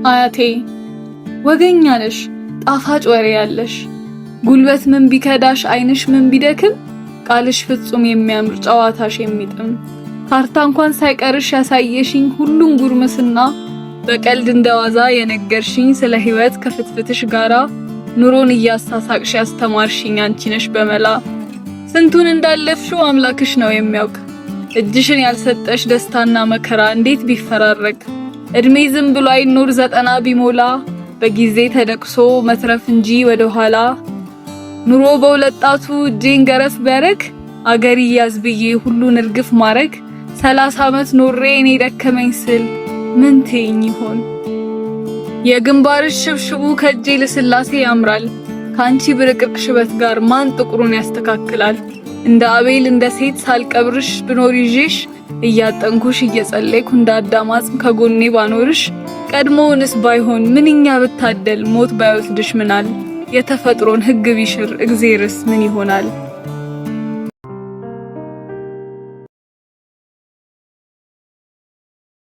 አያቴ ወገኛ ነሽ፣ ጣፋጭ ወሬ ያለሽ፣ ጉልበት ምን ቢከዳሽ ዓይንሽ ምን ቢደክም፣ ቃልሽ ፍጹም የሚያምር ጨዋታሽ የሚጥም፣ ካርታ እንኳን ሳይቀርሽ ያሳየሽኝ ሁሉን ጉርምስና፣ በቀልድ እንደዋዛ የነገርሽኝ ስለ ሕይወት ከፍትፍትሽ ጋራ፣ ኑሮን እያሳሳቅሽ ያስተማርሽኝ አንቺ ነሽ በመላ። ስንቱን እንዳለፍሽው አምላክሽ ነው የሚያውቅ። እጅሽን ያልሰጠሽ ደስታና መከራ እንዴት ቢፈራረቅ፣ እድሜ ዝም ብሎ አይኖር 90 ቢሞላ፣ በጊዜ ተደቅሶ መትረፍ እንጂ ወደ ኋላ። ኑሮ በሁለት ጣቱ እጄን ገረፍ ቢያረግ፣ አገር ይያዝ ብዬ ሁሉን እርግፍ ማረግ፣ 30 ዓመት ኖሬ እኔ ደከመኝ ስል ምን ትይኝ ይሆን? የግንባርሽ ሽብሽቡ ከእጄ ልስላሴ ያምራል። ካንቺ ብርቅርቅ ሽበት ጋር ማን ጥቁሩን ያስተካክላል? እንደ አቤል እንደ ሴት ሳልቀብርሽ ብኖር ይዤሽ፣ እያጠንኩሽ እየጸለይኩ እንደ አዳም አጽም ከጎኔ ባኖርሽ፣ ቀድሞውንስ ባይሆን ምንኛ ብታደል ሞት ባይወስድሽ ምናል? የተፈጥሮን ሕግ ቢሽር እግዜርስ ምን ይሆናል?